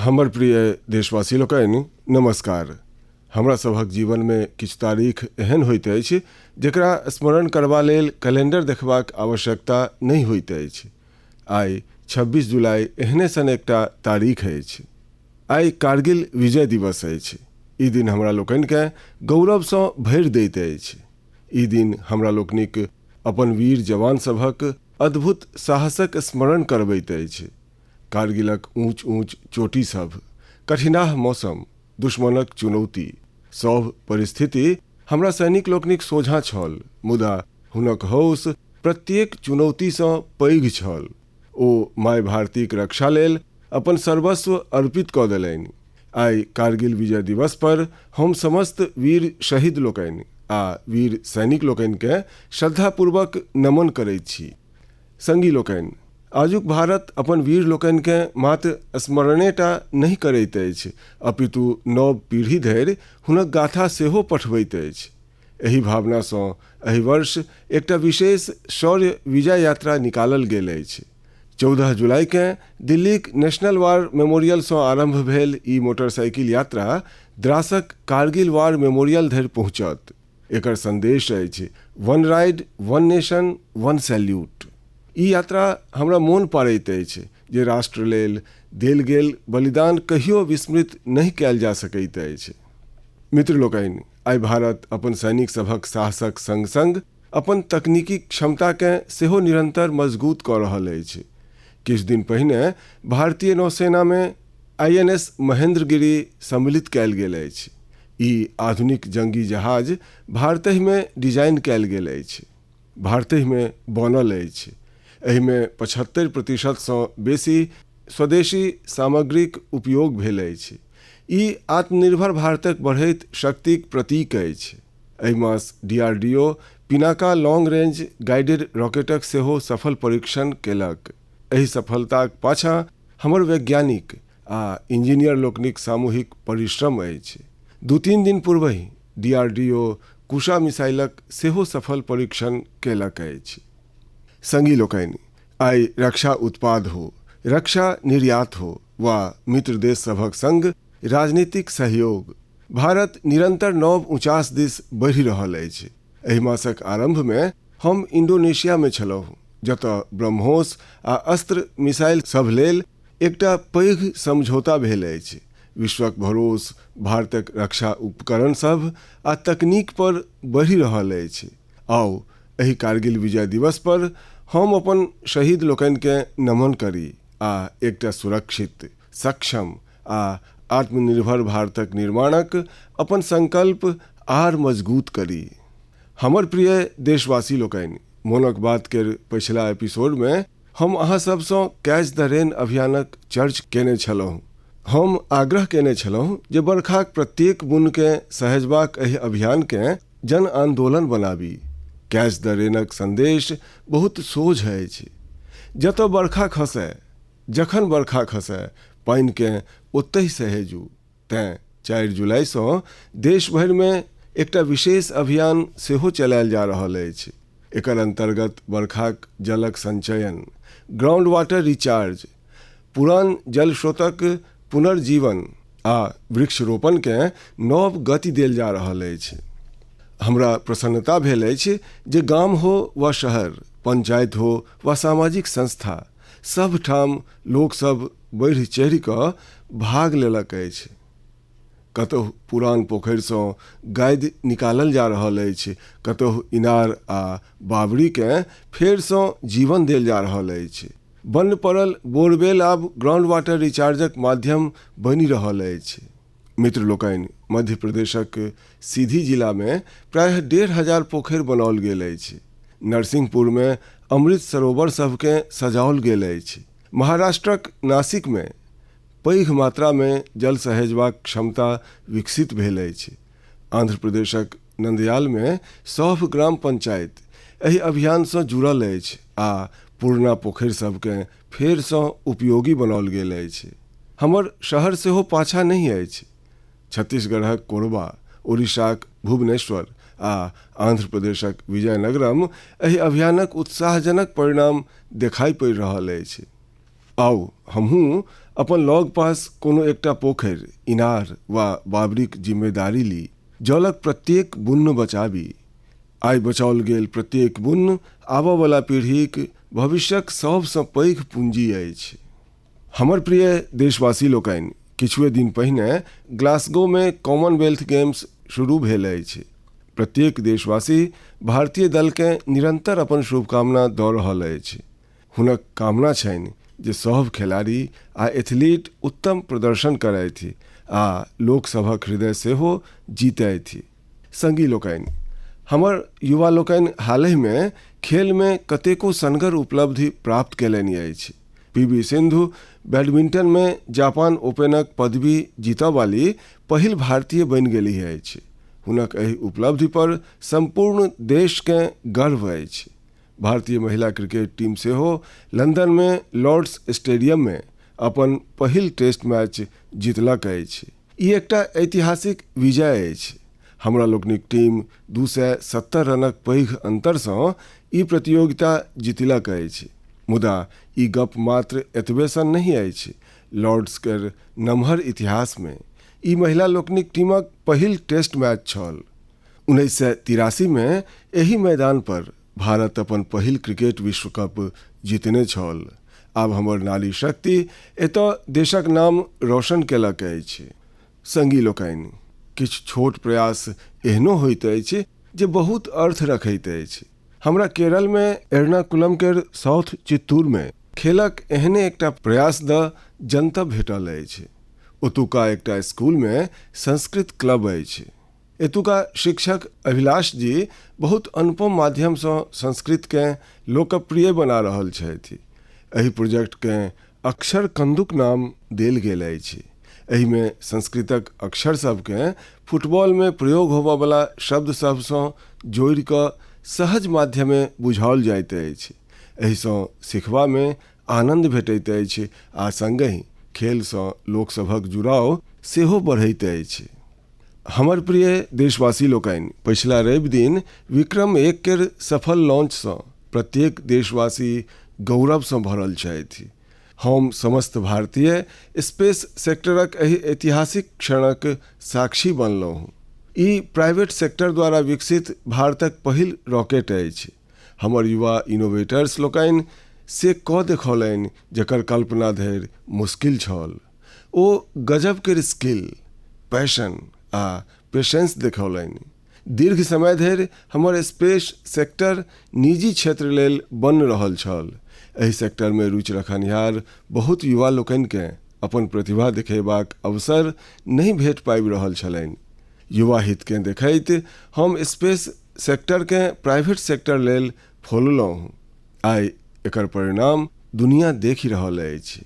हमर प्रिय देशवासी लोकनि, नमस्कार। हमरा सभक जीवनमे किछु तारीख एहन होइत अछि जकरा स्मरण करबा लेल कैलेंडर देखबाक आवश्यकता नहि होइत अछि। आइ 26 जुलाई एहने सन एकटा तारीख अछि। आइ कारगिल विजय दिवस अछि। ई दिन हमरा लोकनिकेँ गौरवसँ भरि दैत अछि। ई दिन हमरा लोकनिक अपन वीर जवान सभक अद्भुत साहसक स्मरण करबैत अछि। कारगिलक ऊँच ऊँच चोटी सभ, कठिनाह मौसम, दुश्मनक चुनौती, सभ परिस्थिति हमरा सैनिक लोकनिक सोझाँ छल, मुदा हुनक हौस प्रत्येक चुनौतीसँ पैघ छल। ओ माय भारतीक रक्षा लेल अपन सर्वस्व अर्पित कऽ देलनि। आइ कारगिल विजय दिवस पर हम समस्त वीर शहीद लोकनि आ वीर सैनिक लोकनिकेँ श्रद्धापूर्वक नमन करैत छी। संगी लोकनि, आजुक भारत अपन वीर लोकनिकेँ मात्र स्मरणेटा नहि करैत अछि, अपितु नव पीढ़ी धरि हुनक गाथा सेहो पठबैत अछि। एहि भावनासँ एहि वर्ष एकटा विशेष शौर्य विजय यात्रा निकालल गेल अछि। 14 जुलाईकेँ दिल्लीक नेशनल वार मेमोरियलसँ आरम्भ भेल ई मोटरसाइकिल यात्रा द्रासक कारगिल वार मेमोरियल धरि पहुँचत। एकर संदेश अछि one ride, one nation, one salute. ई यात्रा हमरा मोन पाड़ैत अछि जे राष्ट्र लेल देल गेल बलिदान कहियो विस्मृत नहि कयल जा सकैत अछि। मित्र लोकनि, आइ भारत अपन सैनिक सभक साहसक संग-संग अपन तकनीकी क्षमताकेँ सेहो निरंतर मजगूत कऽ रहल अछि। किछु दिन पहिने भारतीय नौसेनामे आईएनएस महेंद्रगिरी सम्मिलित कयल गेल अछि। ई आधुनिक जंगी जहाज भारतहिमे डिजाइन कयल गेल अछि, भारतहिमे बनल अछि। एहिमे 75% सँ बेसी स्वदेशी सामग्रीक उपयोग भेल अछि। ई आत्मनिर्भर भारतक बढ़ैत शक्तिक प्रतीक अछि। एहि मास DRDO Pinaka long range guided रॉकेटक सेहो सफल परीक्षण केलक। एहि सफलताक पाछाँ हमर वैज्ञानिक आ इंजीनियर लोकनिक सामूहिक परिश्रम अछि। 2-3 दिन पूर्वहि डीआरडीओ कुशा मिसाइलक सेहो सफल परीक्षण केलक अछि। संगी लोकनि, आइ रक्षा उत्पाद हो, रक्षा निर्यात हो वा मित्र देश सभक संग राजनीतिक सहयोग, भारत निरंतर नव ऊँचास दिस बढ़ि रहल अछि। एहि मासक आरम्भमे हम इंडोनेशियामे छलहुँ, जतय ब्रह्मोस आ अस्त्र मिसाइल सभ लेल एकटा पैघ समझौता भेल अछि। विश्वक भरोस भारतक रक्षा उपकरण सभ आ तकनीक पर बढ़ि रहल अछि। आउ, एहि कारगिल विजय दिवस पर हम अपन शहीद लोकनिकेँ नमन करी आ एकटा सुरक्षित, सक्षम आ आत्मनिर्भर भारतक निर्माणक अपन संकल्प आर मजगूत करी। हमर प्रिय देशवासी लोकनि, मोनक बात केर पछिला एपिसोडमे हम अहाँ सभसँ कैच द रेन अभियानक चर्च केने छलहुँ। हम आग्रह केने छलहुँ जे बरखाक प्रत्येक बुनकेँ सहेजबाक एहि अभियानकेँ जन आन्दोलन बनाबी। कैच द रेनक संदेश बहुत सोझ अछि। जतऽ बरखा खसय, जखन बरखा खसय, पानिकेँ ओतहि सहेजू। तेँ 4 जुलाईसँ देश भरिमे एकटा विशेष अभियान सेहो चलायल जा रहल अछि। एकर अन्तर्गत बरखाक जलक संचयन, ग्राउंड वाटर रिचार्ज, पुरान जल स्रोतक पुनर्जीवन आ वृक्षरोपणकेँ नव गति देल जा रहल अछि। हमरा प्रसन्नता भेल अछि जे गाम हो वा शहर, पंचायत हो वा सामाजिक संस्था, सभठाम लोकसभ बढ़ि-चढ़ि कऽ भाग लेलक अछि। कतहु पुरान पोखरिसँ गादि निकालल जा रहल अछि, कतहु इनार आ बावड़ीकेँ फेरसँ जीवन देल जा रहल अछि। बन्न पड़ल बोरवेल आब ग्राउंड वाटर रिचार्जक माध्यम बनि रहल अछि। मित्र लोकनि, मध्य प्रदेशक सीधी जिलामे प्रायः 1500 पोखरि बनाओल गेल अछि। नरसिंहपुरमे अमृत सरोवर सभकेँ सजाओल गेल अछि। महाराष्ट्रक नासिकमे पैघ मात्रामे जल सहेजबाक क्षमता विकसित भेल अछि। आंध्र प्रदेशक नंदयालमे सभ ग्राम पंचायत एहि अभियानसँ जुड़ल अछि आ पुरना पोखरि सभकेँ फेरसँ उपयोगी बनाओल गेल अछि। हमर शहर सेहो पाछाँ नहि अछि। छत्तीसगढ़क कोरबा, ओडिशाक भुवनेश्वर आ आंध्र प्रदेशक विजयनगरम एहि अभियानक उत्साहजनक परिणाम देखाइ पड़ि रहल अछि। आउ, हमहूँ अपन लग पास कोनो एकटा पोखरि, इनार वा बावड़ीक जिम्मेदारी ली। जलक प्रत्येक बुन्न बचाबी। आइ बचाओल गेल प्रत्येक बुन्न आबयवला पीढ़ीक भविष्यक सभसँ पैघ पूँजी अछि। हमर प्रिय देशवासी लोकनि, किछुए दिन पहिने ग्लासगोमे कॉमनवेल्थ गेम्स शुरू भेल अछि। प्रत्येक देशवासी भारतीय दलकेँ निरंतर अपन शुभकामना दऽ रहल अछि। हुनक कामना छनि जे सभ खेलाड़ी आ एथलीट उत्तम प्रदर्शन करथि आ लोकसभक हृदय सेहो जीतथि। संगी लोकनि, हमर युवा लोकनि हालहिमे खेलमे कतेको सनगर उपलब्धि प्राप्त कयलनि अछि। पी.वी. सिंधु बैडमिंटनमे जापान ओपनक पदवी जीतयवाली पहिल भारतीय बनि गेलीह अछि। हुनक एहि उपलब्धि पर सम्पूर्ण देशकेँ गर्व अछि। भारतीय महिला क्रिकेट टीम सेहो लंदनमे लॉर्ड्स स्टेडियममे अपन पहिल टेस्ट मैच जीतलक अछि। ई एकटा ऐतिहासिक विजय अछि। हमरा लोकनिक टीम 270 रनक पैघ अन्तरसँ ई प्रतियोगिता जीतलक अछि। मुदा ई गप मात्र एतबे सन नहि अछि। लॉर्ड्स केर नमहर इतिहासमे ई महिला लोकनिक टीमक पहिल टेस्ट मैच छल। 1983मे एहि मैदान पर भारत अपन पहिल क्रिकेट विश्व कप जीतने छल। आब हमर नारी शक्ति एतय देशक नाम रोशन केलक अछि। संगी लोकनि, किछु छोट प्रयास एहनो होइत अछि जे बहुत अर्थ रखैत अछि। हमरा केरलमे एर्नाकुलम केर साउथ चित्तूरमे खेलक एहने एकटा प्रयास दऽ जनतब भेटल अछि। ओतुका एकटा स्कूलमे संस्कृत क्लब अछि। एतुका शिक्षक अभिलाष जी बहुत अनुपम माध्यमसँ संस्कृतकेँ लोकप्रिय बना रहल छथि। एहि प्रोजेक्टकेँ अक्षर कंदुक नाम देल गेल अछि। एहिमे संस्कृतक अक्षर सभकेँ फुटबॉलमे प्रयोग होबयवला शब्द सभसँ जोड़ि कऽ सहज माध्यमे बुझाओल जाइत अछि। एहिसँ सिखबामे आनन्द भेटैत अछि आ संगहि खेलसँ लोकसभक जुड़ाव सेहो बढ़ैत अछि। हमर प्रिय देशवासी लोकनि, पछिला रवि दिन विक्रम 1 केर सफल लॉन्चसँ प्रत्येक देशवासी गौरवसँ भरल छथि। हम समस्त भारतीय स्पेस सेक्टरक एहि ऐतिहासिक क्षणक साक्षी बनलहुँ। ई प्राइवेट सेक्टर द्वारा विकसित भारतक पहिल रॉकेट अछि। हमर युवा इनोवेटर्स लोकनि से कऽ देखौलनि जकर कल्पना धरि मुश्किल छल। ओ गजब केर स्किल, पैशन आ पेशेंस देखौलनि। दीर्घ समय धरि हमर स्पेस सेक्टर निजी क्षेत्र लेल बन्न रहल छल। एहि सेक्टरमे रुचि रखनिहार बहुत युवा लोकनिकेँ अपन प्रतिभा देखेबाक अवसर नहि भेट पाबि रहल छलनि। युवा हितकेँ देखैत हम स्पेस सेक्टरकेँ प्राइवेट सेक्टर लेल फोललहुँ। आइ एकर परिणाम दुनिया देखि रहल अछि।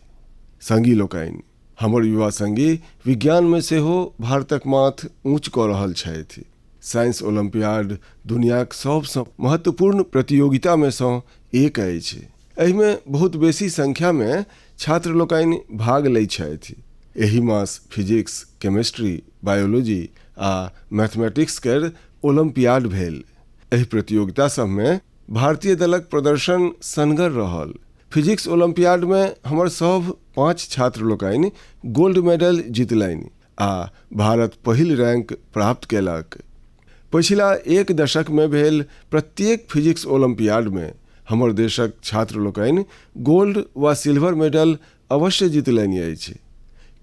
संगी लोकनि, हमर युवा संगी विज्ञानमे सेहो भारतक माथ ऊँच कऽ रहल छथि। साइंस ओलंपियाड दुनियाक सभसँ महत्वपूर्ण प्रतियोगितामे सँ एक अछि। एहिमे बहुत बेसी संख्यामे छात्र लोकनि भाग लैत छथि। एहि मास फिजिक्स, केमिस्ट्री, बायोलॉजी आ मैथमेटिक्स केर ओलंपियाड भेल। एहि प्रतियोगिता सभमे भारतीय दलक प्रदर्शन सनगर रहल। फिजिक्स ओलंपियाडमे हमर सभ 5 छात्र लोकनि गोल्ड मेडल जीतलनि आ भारत पहिल रैंक प्राप्त केलक। पछिला एक दशकमे भेल प्रत्येक फिजिक्स ओलंपियाडमे हमर देशक छात्र लोकनि गोल्ड वा सिल्वर मेडल अवश्य जीतलनि अछि।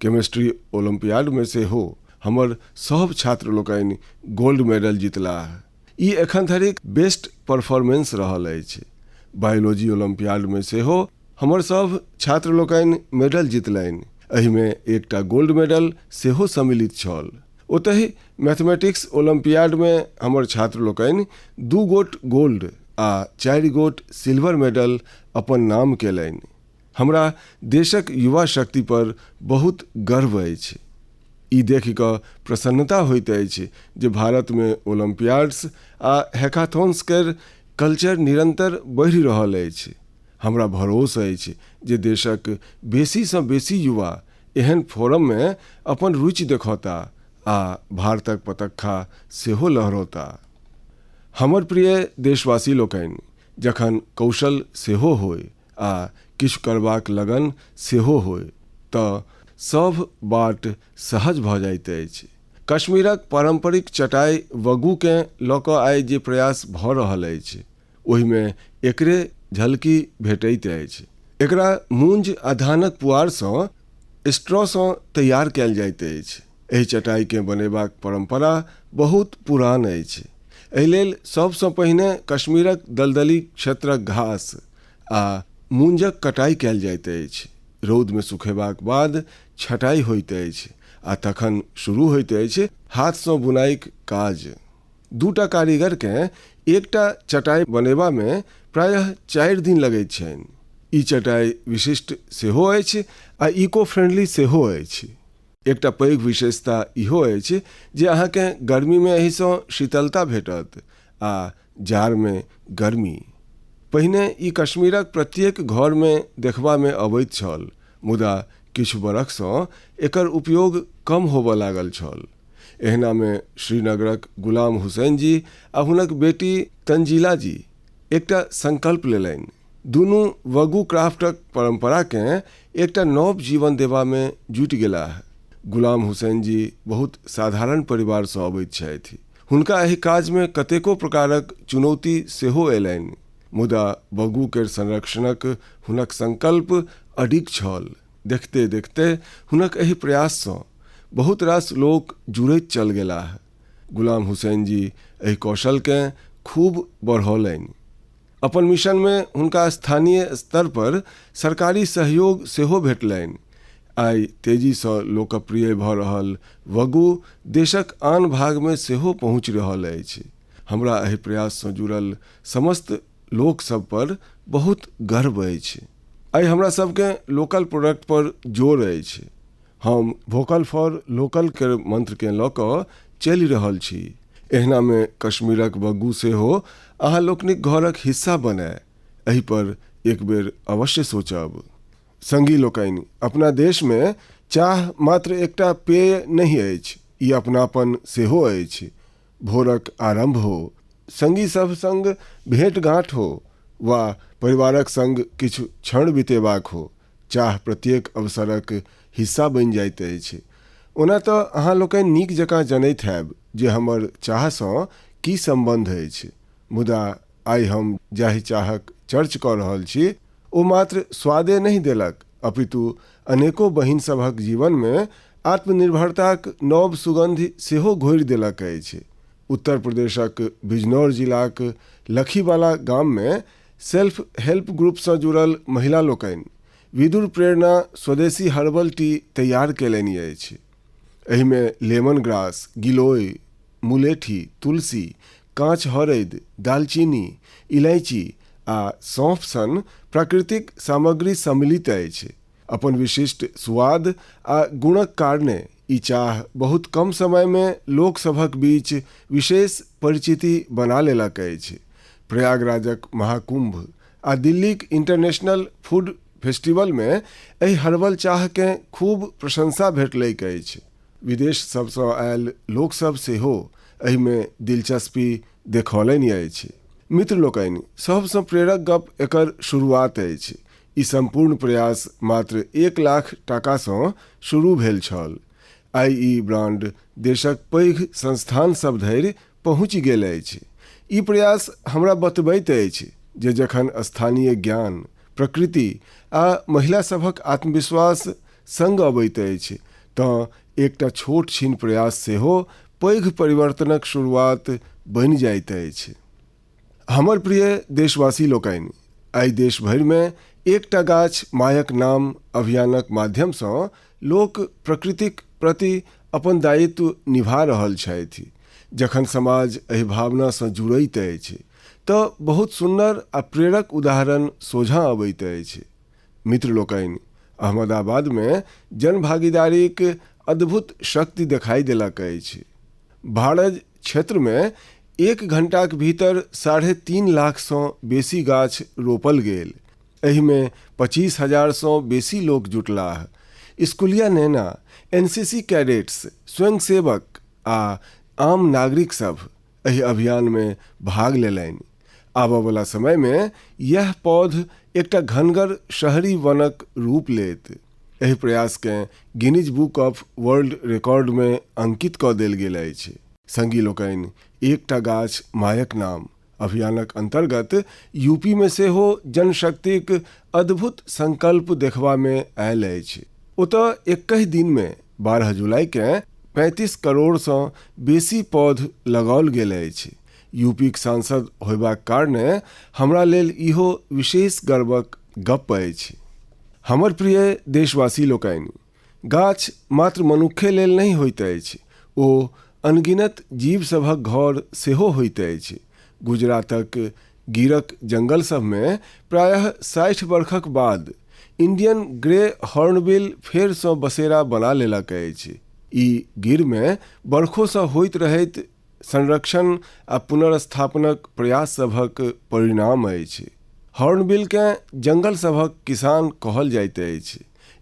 केमिस्ट्री ओलंपियाडमे सेहो हमर सभ छात्र लोकनि गोल्ड मेडल जीतलाह। ई एखन धरिक बेस्ट परफॉर्मेंस रहल अछि। बायोलॉजी ओलंपियाडमे सेहो हमर सभ छात्र लोकनि मेडल जीतलनि। एहिमे एकटा गोल्ड मेडल सेहो सम्मिलित छल। ओतहि मैथमेटिक्स ओलंपियाडमे हमर छात्र लोकनि 2 गोट गोल्ड आ 4 गोट सिल्वर मेडल अपन नाम केलनि। हमरा देशक युवा शक्ति पर बहुत गर्व अछि। ई देखि कऽ प्रसन्नता होइत अछि जे भारतमे ओलंपियाड्स आ हैकाथॉन्स केर कल्चर निरंतर बढ़ि रहल अछि। हमरा भरोस अछि जे देशक बेसीसँ बेसी युवा एहन फोरममे अपन रुचि देखौता आ भारतक पताका सेहो लहरौता। हमर प्रिय देशवासी लोकनि, जखन कौशल सेहो होय आ किछु करबाक लगन सेहो होय तऽ सभ बाट सहज भऽ जाइत अछि। कश्मीरक पारम्परिक चटाइ वगूकेँ लऽ कऽ आइ जे प्रयास भऽ रहल अछि, ओहिमे एकरे झलकी भेटैत अछि। एकरा मूंज आ धानक पुआरसँ स्ट्रॉसँ तैयार कयल जाइत अछि। एहि चटाइकेँ बनेबाक परम्परा बहुत पुरान अछि। एहि लेल सभसँ पहिने कश्मीरक दलदली क्षेत्रक घास आ मूंजक कटाइ कयल जाइत अछि। रौदमे सुखेबाक बाद छँटाइ होइत अछि आ तखन शुरू होइत अछि हाथसँ बुनाइक काज। दूटा कारीगरकेँ एकटा चटाइ बनेबामे प्रायः 4 दिन लगैत छनि। ई चटाइ विशिष्ट सेहो अछि आ इको फ्रेंडली सेहो अछि। एकटा पैघ विशेषता इहो अछि जे अहाँकेँ गर्मीमे एहिसँ शीतलता भेटत आ जाड़मे गर्मी। पहिने ई कश्मीरक प्रत्येक घरमे देखबामे अबैत छल, मुदा किछु बरखसँ एकर उपयोग कम होबय लागल छल। एहनामे श्रीनगरक गुलाम हुसैन जी आ हुनक बेटी तंजीला जी एकटा संकल्प लेलनि। दुनू वगू क्राफ्टक परम्पराकेँ एकटा नव जीवन देबामे जुटि गेलाह। गुलाम हुसैन जी बहुत साधारण परिवारसँ अबैत छथि। हुनका एहि काजमे कतेको प्रकारक चुनौती सेहो अयलनि, मुदा वगू केर संरक्षणक हुनक संकल्प अडिग छल। देखिते देखिते हुनक एहि प्रयाससँ बहुत रास लोक जुड़ैत चल गेलाह। गुलाम हुसैन जी एहि कौशलकेँ खूब बढ़ौलनि। अपन मिशनमे हुनका स्थानीय स्तर पर सरकारी सहयोग सेहो भेटलनि। आइ तेजीसँ लोकप्रिय भऽ रहल वगू देशक आन भागमे सेहो पहुँचि रहल अछि। हमरा एहि प्रयाससँ जुड़ल समस्त लोक सब पर बहुत गर्व अछि। आइ हमरा सबकेँ लोकल प्रोडक्ट पर जोर अछि। हम वोकल फॉर लोकल केर मंत्रकेँ लऽ कऽ चलि रहल छी। एहनामे कश्मीरक बग्गू सेहो अहाँ लोकनिक घरक हिस्सा बनय, एहि पर एक बेर अवश्य सोचब। संगी लोकनि, अपना देशमे चाह मात्र एकटा पेय नहि अछि, ई अपनापन सेहो अछि। भोरक आरम्भ हो, संगी सभ संग भेंट-घाँट हो वा परिवारक संग किछु क्षण बितेबाक हो, चाह प्रत्येक अवसरक हिस्सा बनि जाइत अछि। ओना तऽ अहाँ लोकनि नीक जकाँ जनैत हैब जे हमर चाहसँ की सम्बन्ध अछि, मुदा आइ हम जाहि चाहक चर्च कऽ रहल छी ओ मात्र स्वादे नहि देलक, अपितु अनेको बहिन सभक जीवनमे आत्मनिर्भरताक नव सुगन्धि सेहो घोरि देलक अछि। उत्तर प्रदेशक बिजनौर जिलाक लखीवाला गाममे सेल्फ हेल्प ग्रुपसँ जुड़ल महिला लोकनि विदुर प्रेरणा स्वदेशी हर्बल टी तैयार कयलनि अछि। एहिमे लेमन ग्रास, गिलोय, मुलेठी, तुलसी, काँच हरदि, दालचीनी, इलायची आ सौंफ सन प्राकृतिक सामग्री सम्मिलित अछि। अपन विशिष्ट स्वाद आ गुणक कारणे ई चाह बहुत कम समयमे लोकसभक बीच विशेष परिचिति बना लेलक अछि। प्रयागराजक महाकुंभ आ दिल्लीक इंटरनेशनल फूड फेस्टिवलमे एहि हर्बल चाहकेँ खूब प्रशंसा भेटलैक अछि। विदेश सभसँ आयल लोकसभ सेहो एहिमे दिलचस्पी देखौलनि अछि। मित्र लोकनि, सभसँ प्रेरक गप एकर शुरुआत अछि। ई सम्पूर्ण प्रयास मात्र 1 लाख टाकासँ शुरू भेल छल। आइ ई ब्रांड देशक पैघ संस्थान सभ धरि पहुँचि गेल अछि। ई प्रयास हमरा बतबैत अछि जे जखन स्थानीय ज्ञान, प्रकृति आ महिला सभक आत्मविश्वास संग अबैत अछि तँ एकटा छोट छिन प्रयास सेहो पैघ परिवर्तनक शुरुआत बनि जाइत अछि। हमर प्रिय देशवासी लोकनि, आइ देश भरिमे एकटा गाछ मायक नाम अभियानक माध्यमसँ लोक प्रकृतिक प्रति अपन दायित्व निभा रहल छथि। जखन समाज एहि भावनासँ जुड़ैत अछि तऽ बहुत सुन्नर आ प्रेरक उदाहरण सोझाँ अबैत अछि। मित्र लोकनि, अहमदाबादमे जनभागीदारीक अद्भुत शक्ति देखाइ देलक अछि। भाड़ज क्षेत्रमे 1 घंटाक भीतर 3.5 लाखसँ बेसी गाछ रोपल गेल। एहिमे 25,000सँ बेसी लोक जुटलाह। स्कूलिया नेना, एनसीसी कैडेट्स, स्वयंसेवक आ आम नागरिक सभ एहि अभियानमे भाग लेलनि। आबयवला समयमे इएह पौध एकटा घनगर शहरी वनक रूप लेत। एहि प्रयासकेँ गिनीज बुक ऑफ वर्ल्ड रिकॉर्डमे अंकित कऽ देल गेल अछि। संगी लोकनि, एकटा गाछ मायक नाम अभियानक अन्तर्गत यूपीमे सेहो जनशक्तिक अद्भुत संकल्प देखबामे आयल अछि। ओतय एकहि दिनमे 12 जुलाईकेँ 35 करोड़सँ बेसी पौध लगाओल गेल अछि। यूपीक सांसद होयबाक कारणे हमरा लेल इहो विशेष गर्वक गप्प अछि। हमर प्रिय देशवासी लोकनि, गाछ मात्र मनुक्खे लेल नहि होइत अछि, ओ अनगिनत जीव सभक घर सेहो होइत अछि। गुजरातक गिरक जंगल सभमे प्रायः 60 बरखक बाद इंडियन ग्रे हॉर्नबिल फेरसँ बसेरा बना लेलक अछि। ई गिरमे बरखोसँ होइत रहैत संरक्षण आ पुनर्स्थापनक प्रयास सभक परिणाम अछि। हॉर्नबिलकेँ जंगल सभक किसान कहल जाइत अछि।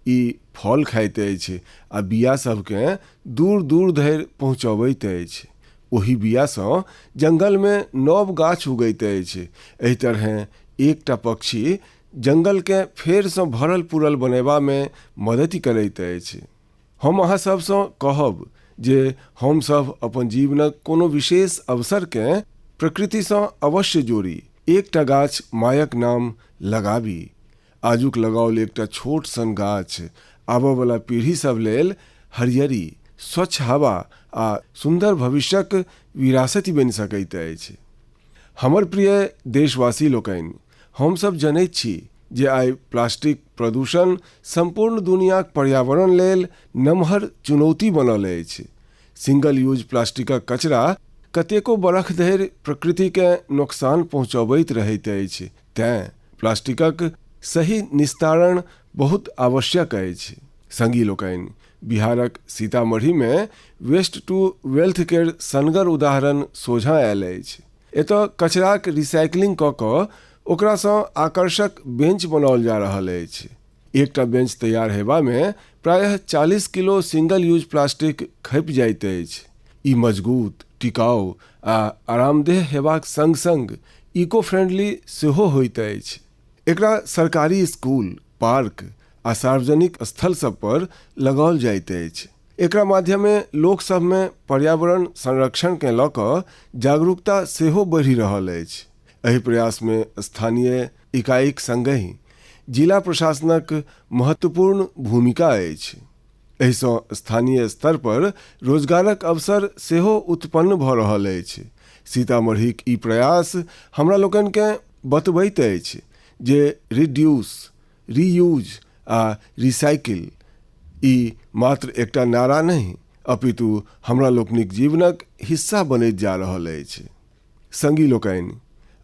ई फल खाइत अछि आ बीया सभकेँ दूर-दूर धरि पहुँचबैत अछि। ओहि बीयासँ जंगलमे नव गाछ उगैत अछि। एहि तरहेँ एकटा पक्षी जंगलकेँ फेरसँ भरल-पुरल बनयबामे मदति करैत अछि। हम अहाँ सभसँ कहब जे हम सभ अपन जीवनक कोनो विशेष अवसरकेँ प्रकृतिसँ अवश्य जोड़ी। एकटा गाछ मायक नाम लगाबी। आजुक लगाओल एकटा छोट सन गाछ आबयवला पीढ़ी सभ लेल हरियरी, स्वच्छ हवा आ सुन्दर भविष्यक विरासति बनि सकैत अछि। हमर प्रिय देशवासी लोकनि, हम सभ जनैत छी जे आइ प्लास्टिक प्रदूषण सम्पूर्ण दुनियाक पर्यावरण लेल नमहर चुनौती बनल अछि। सिंगल यूज प्लास्टिकक कचरा कतेको बरख धरि प्रकृतिकेँ नोकसान पहुँचबैत रहैत अछि, तेँ प्लास्टिकक सही निस्तारण बहुत आवश्यक अछि। संगी लोकनि, बिहारक सीतामढ़ीमे वेस्ट टू वेल्थ केर सनगर उदाहरण सोझाँ आयल अछि। एतय कचराक रिसाइकिलिंग कऽ कऽ ओकरासँ आकर्षक बेंच बनाओल जा रहल अछि। एकटा बेंच तैयार हेबामे प्रायः 40 किलो सिंगल यूज प्लास्टिक खपि जाइत अछि। ई मजगूत, टिकाऊ आ आरामदेह हेबाक संग-संग इको फ्रेंडली सेहो होइत अछि। एकरा सरकारी स्कूल, पार्क आ सार्वजनिक स्थल सभ पर लगाओल जाइत अछि। एकरा माध्यमे लोक सभमे पर्यावरण संरक्षणकेँ लऽ कऽ जागरूकता सेहो बढ़ि रहल अछि। एहि प्रयासमे स्थानीय इकाईक संगहि जिला प्रशासनक महत्वपूर्ण भूमिका अछि। एहिसँ स्थानीय स्तर पर रोजगारक अवसर सेहो उत्पन्न भऽ रहल अछि। सीतामढ़ीक ई प्रयास हमरा लोकनिकेँ बतबैत अछि जे रिड्यूस, रीयूज आ रिसाइकिल ई मात्र एकटा नारा नहि अपितु हमरा लोकनिक जीवनक हिस्सा बनैत जा रहल अछि। संगी लोकनि,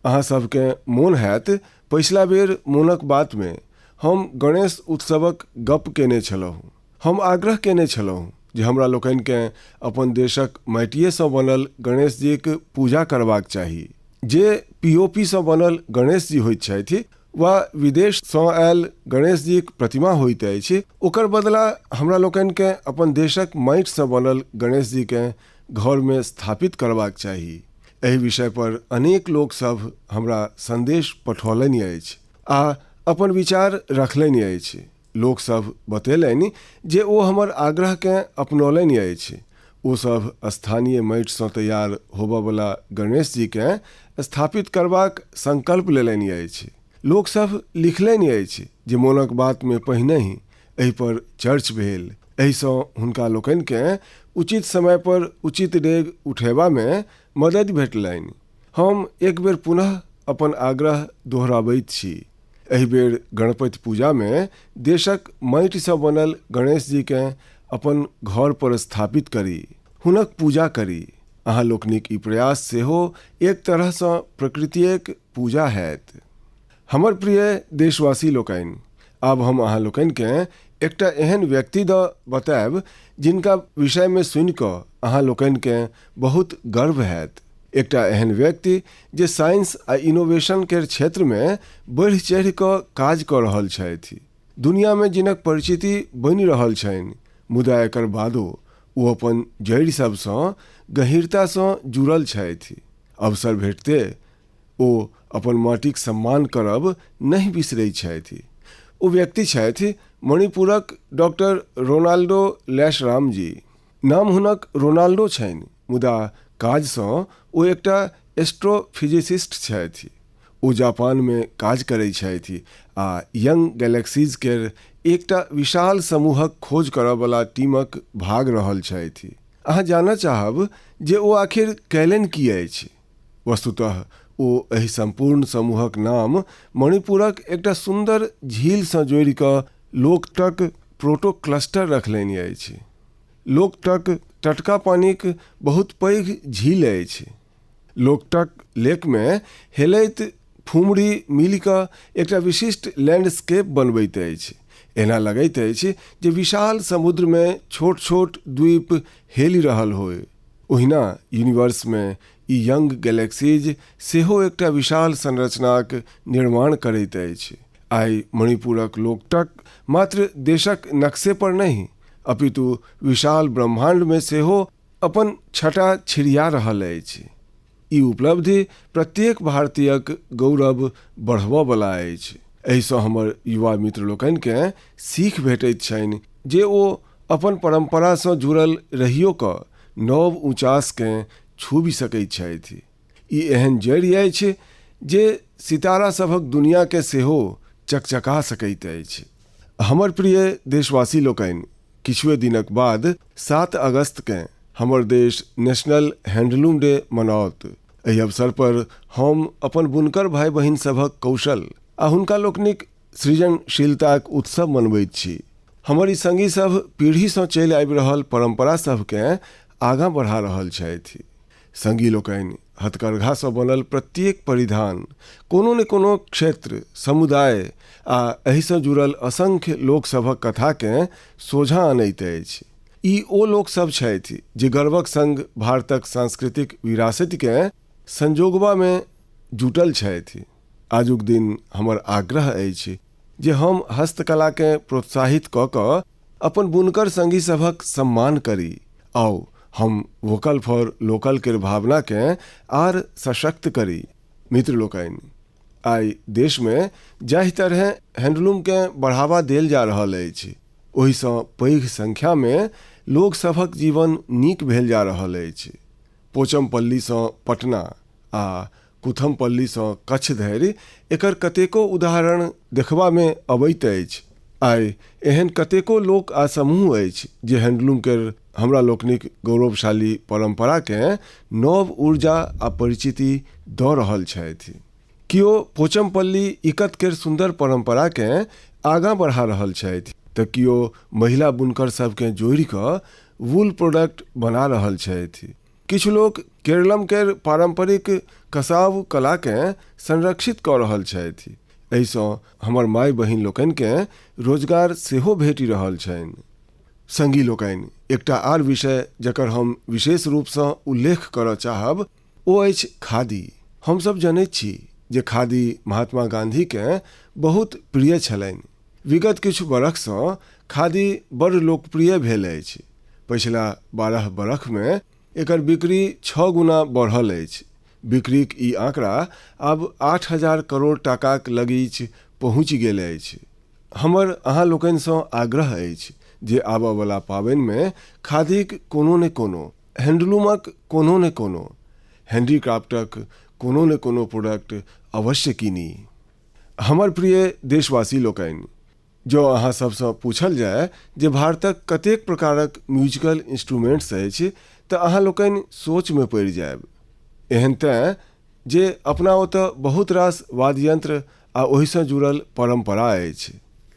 अहाँ सभकेँ मोन हैत पछिला बेर मोनक बातमे हम गणेश उत्सवक गप्प केने छलहुँ। हम आग्रह केने छलहुँ जे हमरा लोकनिकेँ अपन देशक माटिएसँ बनल गणेश जीक पूजा करबाक चाही। जे पीओपीसँ बनल गणेश जी होइत छथि वा विदेशसँ आयल गणेश जीक प्रतिमा होइत अछि, ओकर बदला हमरा लोकनिकेँ अपन देशक माटिसँ बनल गणेश जीकेँ घरमे स्थापित करबाक चाही। एहि विषय पर अनेक लोक सभ हमरा संदेश पठौलनि अछि आ अपन विचार रखलनि अछि। लोक सभ बतेलनि जे ओ हमर आग्रहकेँ अपनौलनि अछि। ओ सभ स्थानीय माटिसँ तैयार होबयवला गणेश जीकेँ स्थापित करबाक संकल्प लेलनि अछि। लोक सभ लिखलनि अछि जे मोनक बातमे पहिनहि एहि पर चर्च भेल। एहिसँ हुनका लोकनिकेँ उचित समय पर उचित डेग उठयबामे मददि भेटलनि। हम एक बेर पुनः अपन आग्रह दोहराबैत छी। एहि बेर गणपति पूजामे देशक माटिसँ बनल गणेश जीकेँ अपन घर पर स्थापित करी, हुनक पूजा करी। अहाँ लोकनिक ई प्रयास सेहो एक तरहसँ प्रकृतिएक पूजा हैत। हमर प्रिय देशवासी लोकनि, आब हम अहाँ लोकनिकेँ एकटा एहन व्यक्ति दऽ बतायब जिनका विषयमे सुनि कऽ अहाँ लोकनिकेँ बहुत गर्व हैत। एकटा एहन व्यक्ति जे साइंस आ इनोवेशन केर क्षेत्रमे बढ़ि-चढ़ि कऽ काज कऽ रहल छथि। दुनियामे जिनक परिचिति बनि रहल छनि, मुदा एकर बादो ओ अपन जड़ि सभसँ गहींरतासँ जुड़ल छथि। अवसर भेटिते ओ अपन माटिक सम्मान करब नहि बिसरैत छथि। ओ व्यक्ति छथि मणिपुरक डॉक्टर रोनाल्डो लैशराम जी। नाम हुनक रोनाल्डो छनि, मुदा काजसँ ओ एकटा एस्ट्रोफिजिसिस्ट छथि। ओ जापानमे काज करैत छथि आ यंग गैलेक्सीज केर एकटा विशाल समूहक खोज करयवला टीमक भाग रहल छथि। अहाँ जानय चाहब जे ओ आखिर कयलनि की अछि? वस्तुतः ओ एहि सम्पूर्ण समूहक नाम मणिपुरक एकटा सुन्दर झीलसँ जोड़ि कऽ लोकटक प्रोटोक्लस्टर रखलनि अछि। लोकटक टटका पानिक बहुत पैघ झील अछि। लोकटक लेकमे हेलैत फुमरी मिलि कऽ एकटा विशिष्ट लैंडस्केप बनबैत अछि। एना लगैत अछि जे विशाल समुद्रमे छोट-छोट द्वीप हेलि रहल होय। ओहिना यूनिवर्समे ई यंग गैलेक्सीज सेहो एकटा विशाल संरचनाक निर्माण करैत अछि। आइ मणिपुरक लोकटक मात्र देशक नक्शे पर नहि, अपितु विशाल ब्रह्माण्डमे सेहो अपन छटा छिड़िया रहल अछि। ई उपलब्धि प्रत्येक भारतीयक गौरव बढ़बऽवला अछि। एहिसँ हमर युवा मित्र लोकनिकेँ सीख भेटैत छनि जे ओ अपन परम्परासँ जुड़ल रहियो कऽ नव ऊँचासकेँ छूबि सकैत छथि। ई एहन जड़ि अछि जे सितारा सभक दुनियाकेँ सेहो चकचका सकैत अछि। हमर प्रिय देशवासी लोकनि, किछुए दिनक बाद 7 अगस्तकेँ हमर देश नेशनल हैंडलूम डे मनाओत। एहि अवसर पर हम अपन बुनकर भाइ-बहिन सभक कौशल आ हुनका लोकनिक सृजनशीलताक उत्सव मनबैत छी। हमर ई संगी सभ पीढ़ीसँ चलि आबि रहल परंपरा सभकेँ आगाँ बढ़ा रहल छथि। संगी लोकनि, हथकरघासँ बनल प्रत्येक परिधान कोनो ने कोनो क्षेत्र, समुदाय आ एहिसँ जुड़ल असंख्य लोकसभक कथाकेँ सोझाँ अनैत अछि। ई ओ लोकसभ छथि जे गर्वक संग भारतक सांस्कृतिक विरासतिकेँ संजोगबामे जुटल छथि। आजुक दिन हमर आग्रह अछि जे हम हस्तकलाकेँ प्रोत्साहित कऽ कऽ अपन बुनकर संगी सभक सम्मान करी। आउ हम वोकल फॉर लोकल केर भावनाकेँ आर सशक्त करी। मित्र लोकनि, आइ देशमे जाहि तरहेँ हैंडलूमकेँ बढ़ावा देल जा रहल अछि, ओहिसँ पैघ संख्यामे लोक सभक जीवन नीक भेल जा रहल अछि। पोचमपल्लीसँ पटना आ कुथमपल्लीसँ कच्छ धरि एकर कतेको उदाहरण देखबामे अबैत अछि। आइ एहन कतेको लोक आ समूह अछि जे हैंडलूम केर हमरा लोकनिक गौरवशाली परंपराकेँ नव ऊर्जा आ परिचिति दऽ रहल छथि। कियो पोचमपल्ली इकत केर सुंदर परंपराकेँ आगाँ बढ़ा रहल छथि तऽ कियो महिला बुनकर सभकेँ जोड़ि कऽ वूल प्रोडक्ट बना रहल छथि। किछु लोक केरलम केर पारंपरिक कसाव कलाकेँ संरक्षित कऽ रहल छथि। एहिसँ हमर माय-बहिन लोकनिकेँ रोजगार सेहो भेटि रहल छनि। संगी लोकनि, एकटा आर विषय जकर हम विशेष रूपसँ उल्लेख करय चाहब ओ अछि खादी। हम सब जनैत छी जे खादी महात्मा गांधीकेँ बहुत प्रिय छलनि। विगत किछु बरखसँ खादी बड़ लोकप्रिय भेल अछि। पछिला 12 बरखमे एकर बिक्री 6 गुना बढ़ल अछि। बिक्रीक ई आंकड़ा आब 8000 करोड़ टाकाक लगीच पहुँचि गेल अछि। हमर अहाँ लोकनिसँ आग्रह अछि जे आबऽवला पाबनिमे खादीक कोनो ने कोनो, हैंडलूमक कोनो ने कोनो, हैंडीक्राफ्टक कोनो ने कोनो प्रोडक्ट अवश्य कीनी। हमर प्रिय देशवासी लोकनि, जँ अहाँ सभसँ पूछल जाय जे भारतक कतेक प्रकारक म्यूजिकल इंस्ट्रूमेंट्स अछि तऽ अहाँ लोकनि सोचमे पड़ि जायब। एहन तेँ जे अपना ओतय बहुत रास वाद्य यंत्र आ ओहिसँ जुड़ल परंपरा अछि।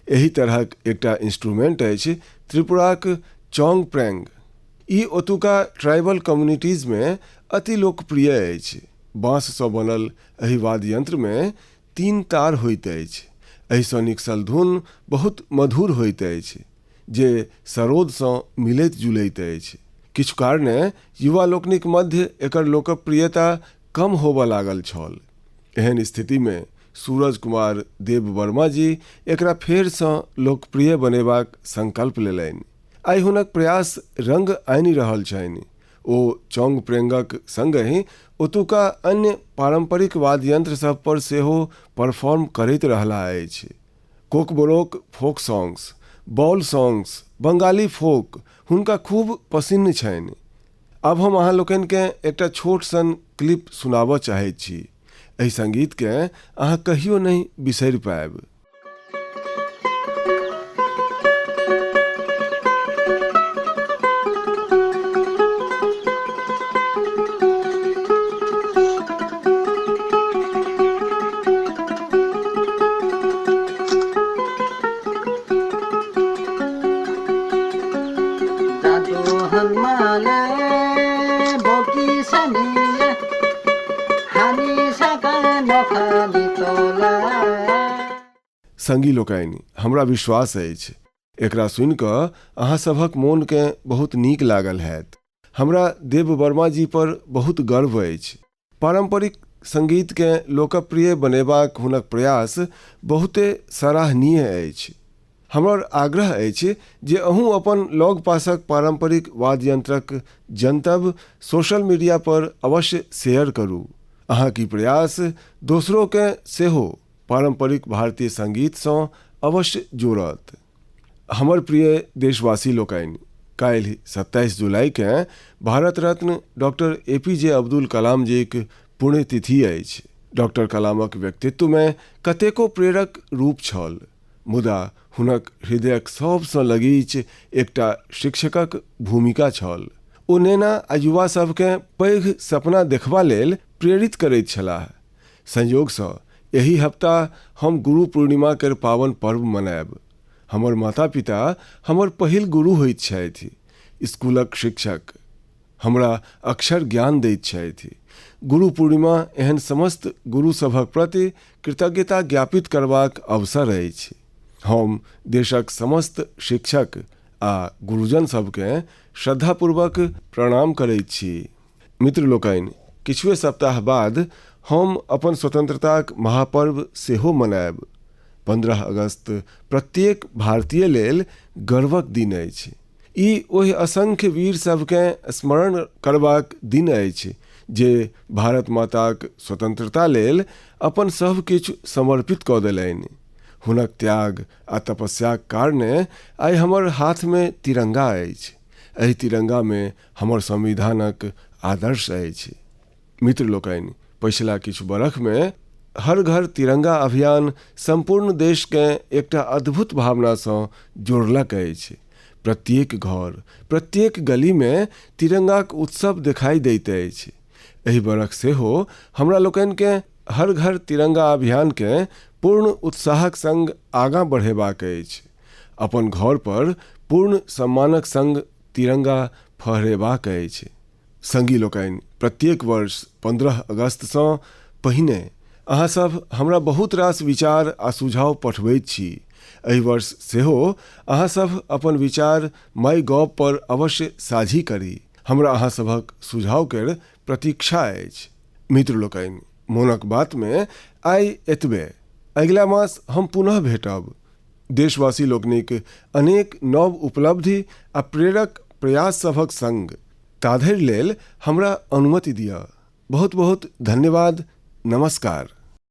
एहि तरहक एकटा इंस्ट्रूमेंट अछि त्रिपुराक चोंग प्रेंग। ई ओतुका ट्राइबल कम्युनिटीजमे अति लोकप्रिय अछि। बाँससँ बनल एहि वाद्य यंत्रमे 3 तार होइत अछि। एहिसँ निकसल धुन बहुत मधुर होइत अछि जे सरोदसँ मिलैत-जुलैत अछि। किछु कारणे युवा लोकनिक मध्य एकर लोकप्रियता कम होबऽ लागल छल। एहन स्थितिमे सूरज कुमार देव वर्मा जी एकरा फेरसँ लोकप्रिय बनेबाक संकल्प लेलनि। आइ हुनक प्रयास रंग आनि रहल छनि। ओ चोंग प्रेंगक संगहि ओतुका अन्य पारंपरिक वाद्य यंत्र सभ पर सेहो परफॉर्म करैत रहलाह अछि। Kokborok folk songs, Baul songs, Bengali folk हुनका खूब पसिन्न छनि। आब हम अहाँ लोकनिकेँ एकटा छोट सन क्लिप सुनाबऽ चाहैत छी। एहि संगीतकेँ अहाँ कहियो नहि बिसरि पायब। दादू हनुमानले बोकिसनिए हानिसका नफाली तोला। संगी लोकनि, हमरा विश्वास अछि एकरा सुनि कऽ अहाँ सभक मोनकेँ बहुत नीक लागल हैत। हमरा देव वर्मा जी पर बहुत गर्व अछि। पारम्परिक संगीतकेँ लोकप्रिय बनेबाक हुनक प्रयास बहुते सराहनीय अछि। हमर आग्रह अछि जे अहूँ अपन लगपासक पारम्परिक वाद्य यंत्रक जनतब सोशल मीडिया पर अवश्य शेयर करू। अहाँक ई प्रयास दोसरोकेँ सेहो पारम्परिक भारतीय संगीतसँ अवश्य जोड़त। हमर प्रिय देशवासी लोकनि, काल्हि 27 जुलाईकेँ Bharat Ratna doctor A P J Abdul Kalam जीक पुण्यतिथि अछि। डॉक्टर कलामक व्यक्तित्वमे कतेको प्रेरक रूप छल, मुदा हुनक हृदयक सभसँ लगीच एकटा शिक्षकक भूमिका छल। ओ नेना आ युवा सभकेँ पैघ सपना देखबा लेल प्रेरित करैत छलाह। संयोगसँ एहि हप्ता हम गुरु पूर्णिमा केर पावन पर्व मनायब। हमर माता पिता हमर पहिल गुरु होइत छथि। स्कूलक शिक्षक हमरा अक्षर ज्ञान दैत छथि। गुरु पूर्णिमा एहन समस्त गुरु सभक प्रति कृतज्ञता ज्ञापित करबाक अवसर अछि। हम देशक समस्त शिक्षक आ गुरुजन सभकेँ श्रद्धापूर्वक प्रणाम करैत छी। मित्र लोकनि, किछुए सप्ताह बाद हम अपन स्वतंत्रताक महापर्व सेहो मनायब। 15 अगस्त प्रत्येक भारतीय लेल गर्वक दिन अछि। ई ओहि असंख्य वीर सभकेँ स्मरण करबाक दिन अछि जे भारत माताक स्वतंत्रता लेल अपन सभ किछु समर्पित कऽ देलनि। हुनक त्याग आ तपस्याक कारणे आइ हमर हाथमे तिरंगा अछि। एहि तिरंगामे हमर संविधानक आदर्श अछि। मित्र लोकनि, पछिला किछु बरखमे हर घर तिरंगा अभियान सम्पूर्ण देशकेँ एकटा अद्भुत भावनासँ जोड़लक अछि। प्रत्येक घर, प्रत्येक गलीमे तिरंगाक उत्सव देखाइ दैत अछि। एहि बरख सेहो हमरा लोकनिकेँ हर घर तिरंगा अभियानकेँ पूर्ण उत्साहक संग आगाँ बढ़ेबाक अछि। अपन घर पर पूर्ण सम्मानक संग तिरंगा फहरेबाक अछि। संगी लोकनि, प्रत्येक वर्ष 15 अगस्तसँ पहिने अहाँ सभ हमरा बहुत रास विचार आ सुझाव पठबैत छी। एहि वर्ष सेहो अहाँ सभ अपन विचार माई गॉव पर अवश्य साझी करी। हमरा अहाँ सभक सुझाव केर प्रतीक्षा अछि। मित्र लोकनि, मोनक बातमे आइ एतबे। अगिला मास हम पुनः भेटब। देशवासी लोकनिक अनेक नव उपलब्धि आ प्रेरक प्रयास सभक संग। ताधरि लेल हमरा अनुमति दिअ। बहुत बहुत धन्यवाद। नमस्कार।